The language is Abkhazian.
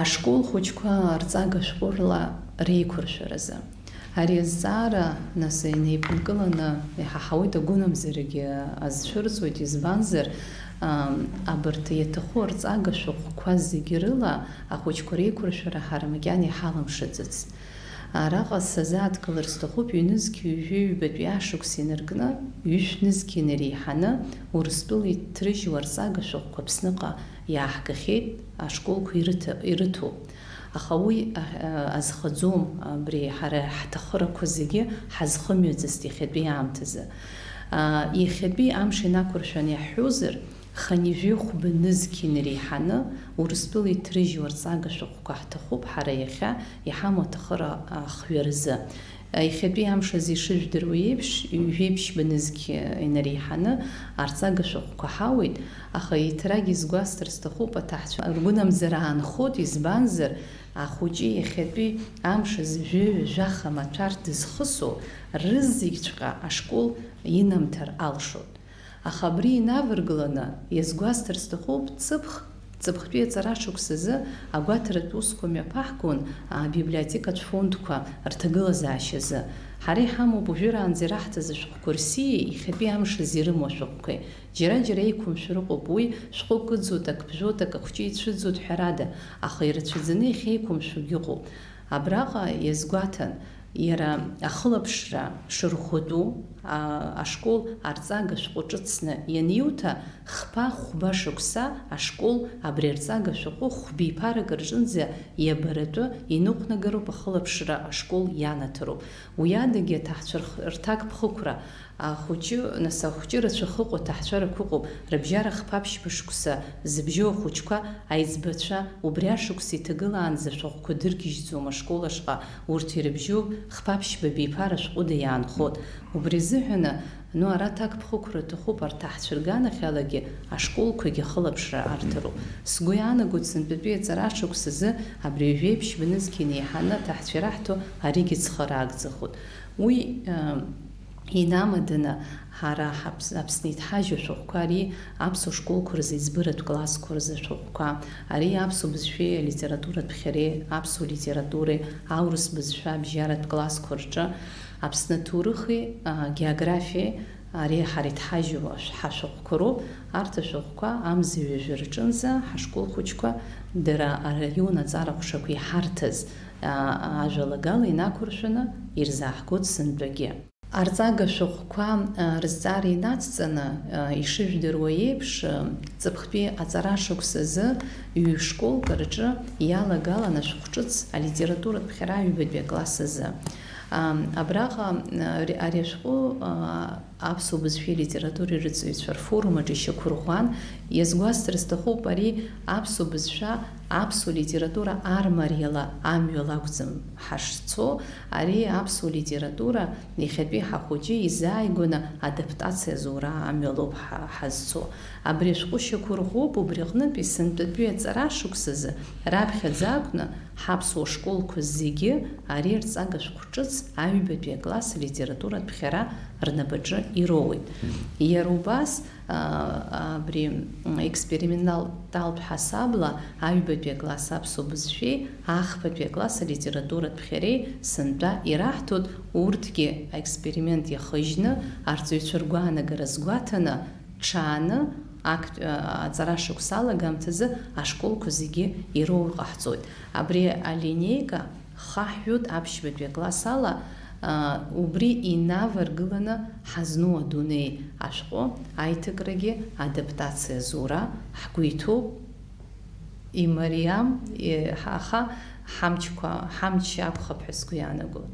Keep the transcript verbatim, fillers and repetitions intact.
Ашкол хәыҷқәа арҵага шәҟәырла реиқәыршәаразы. Ари азҵаара, нас, инеиԥынкыланы иҳаҳауеит, агәынамӡарагьы азцәырҵуеит, избанзар, ам, абарҭ иаҭаху арҵага шәҟәқәа зегьы рыла ахәыҷқәа реиқәыршәара ҳара макьана иҳалымшаӡац. Араҟа сазааҭгылар сҭахуп, ҩнызқь ҩажәи ҩбатәи ашықәс инаркны, ҩышә нызқь инареиҳаны, Урыстәыла иҭрыжьуа арҵага шәҟәқәа Аԥсныҟа иааҳгахьеит, ашколқәа ирыҭа-, ирыҭоуп. Аха уи, а, а, азхаӡом, абри ҳара ҳҭахырақәа зегьы ҳазхымҩаӡацт иахьатәи аамҭазы. А, иахьатәи амш инақәыршәаны иаҳҳәозар, хынҩажәи хәба нызқь инареиҳаны, Урыстәыла иҭрыжьуа арҵага шәҟәқәа ҳҭахуп ҳара иахьа иҳамоу аҭахыра ахҩаразы. Иахьатәи амш азы ишыжәдыруа еиԥш, ҩажәи ԥшьба нызқь инареиҳаны арҵага шәҟәқәа ҳауеит, аха еиҭарак изгәасҭар сҭахуп, аҭаҳцәа ргәынамӡара аанхоит, избанзар, ахәыҷы иахьатәи амш азы жәаҩа-жәаха маҭәар дызхысу рызегьҵәҟьа ашкол инамҭар алшоит. Аха абри инаваргыланы, иазгәасҭар сҭахуп, ҵыԥх, ҵыԥхтәи аҵара шықәсазы агәаҭаратә усқәа мҩаԥаҳгон абиблиотекатә фондқәа рҭагылазаашьазы. Ҳара иҳамоуп уажәраанӡа ираҳҭаз ашәҟәқәа рсиеи иахьатәи амш азы ирымоу ашәҟәқәеи. Џьара-џьара еиқәымшәар ыҟоуп, уи шәҟәы кыӡуеит, ак ԥжәоит, ак ахәҷы ицәыӡуеит, ҳәарада, аха ирацәаӡаны иахьеиқәымшәогьы ыҟоуп. Абраҟа иазгәаҭан, иара ахылаԥшра шырӷәӷәатәу, а, ашкол арҵага шәҟәы ҿыцны ианиуҭа, хԥа-хәба шықәса ашкол абри арҵага шәҟәы хәбиԥарак рҿынӡа иабаратәы иныҟәнагароуп, ахылаԥшра ашкол ианаҭароуп. Уи адагьы аҭаҳцәа рх-, рҭакԥхықәра, ахәыҷы, нас, ахәҷы рацәахыҟоу аҭаҳцәа рықәыҟоуп, рыбжьара хԥа-ԥшьба шықәса зыбжьоу ахәыҷқәа, аиҵбацәа, убри ашықәс иҭагылаанӡа шәҟәқәа дыргьежьӡом ашкол ашҟа, урҭ ирыбжьоу хԥа-ԥшьба биԥара шәҟәыда иаанхоит. Убри азыҳәаны, ну, ара аҭакԥхықәра аҭахуп, арҭ аҳцәа рганахьалагьы ашколқәагьы ахылаԥшра арҭароуп. Сгәы иаанагоит, сынтәатәи аҵара шықәс азы абри ҩажәи ԥшьба нызқь инеиҳаны аҭаҳцәа ираҳҭо аригьы цхыраагӡахоит. Уи, э, инамаданы ҳара ҳаԥс-, Аԥсны иҭҳажьу ашәҟәқәа, ари аԥсуа школқәа рзы, аиҵбыратә классқәа рзы ашәҟәқәа, ари аԥсуа бызшәеи алитературатә ԥхьареи, аԥсуа литературеи, аурыс бызшәа абжьаратә классқәа рҿы, Аԥсны аҭоурыхи, а, географиеи, ари ҳара иҭҳажьу ашә-, ҳашәҟәқәа роуп. Арҭ ашәҟәқәа амза ҩажәа рҿынӡа ҳашкол хәыҷқәа дара араион аҵара ҟәшақәа иҳарҭаз, а, ажәалагала инақәыршәаны ирзааҳгоит сынтәагьы. Арҵага шәҟәқәа, а, рызҵаара инацҵаны, а, ишыжәдыруа еиԥш, а, ҵыԥхтәи аҵара шықәс азы ҩ-школк рҿы иалагалан ашәҟәҿыц алитературатә ԥхьара аҩбатәи акласс азы. А, абраҟа, а, ари, ари ашәҟәы, а, аԥсуа бызшәеи литературеи рыҵаҩцәа рфорум аҿы ишьақәырӷәӷәан, иазгәасҭар сҭахуп, ари аԥсуа бызшәа, аԥсуа литература армариала амҩала акәӡам ҳашцо, ари аԥсуа литература иахьатәи ҳахәыҷы изааигәаны адаптациа зура амҩалоуп ҳа-, ҳазцо. Абри ашәҟәы шьақәырӷәӷәоуп, убри аҟнытә есынтәатәи аҵара шықәсазы раԥхьаӡа акәны ҳаԥсуа школқәа зегьы ари арҵага шәҟәы ҿыц аҩбатәи акласс алитературатә ԥхьара рнапаҿы ироуеит. Иара убас, а, абри, м, експерименталтә ҳасабла аҩбатәи акласс аԥсуа бызшәеи ахԥатәи акласс алитературатә ԥхьареи сынтәа ираҳҭоит, урҭгьы аексперимент иахыжьны, арҵаҩцәа ргәаанагара азгәаҭаны, ҽааны, актә-, а, аҵара шықәса алагамҭазы ашколқәа зегьы ироур ҟаҳҵоит. Абри алинеика хаҳәҩуп аԥшьбатәи акласс ала, а, убри инаваргыланы ҳазну адунеи ашәҟәы аиҭакрагьы адаптациа зура ҳгәы иҭоуп, имариам, и-, ҳа-, аха ҳамчқәа, ҳамч акәхап ҳәа сгәы иаанагоит.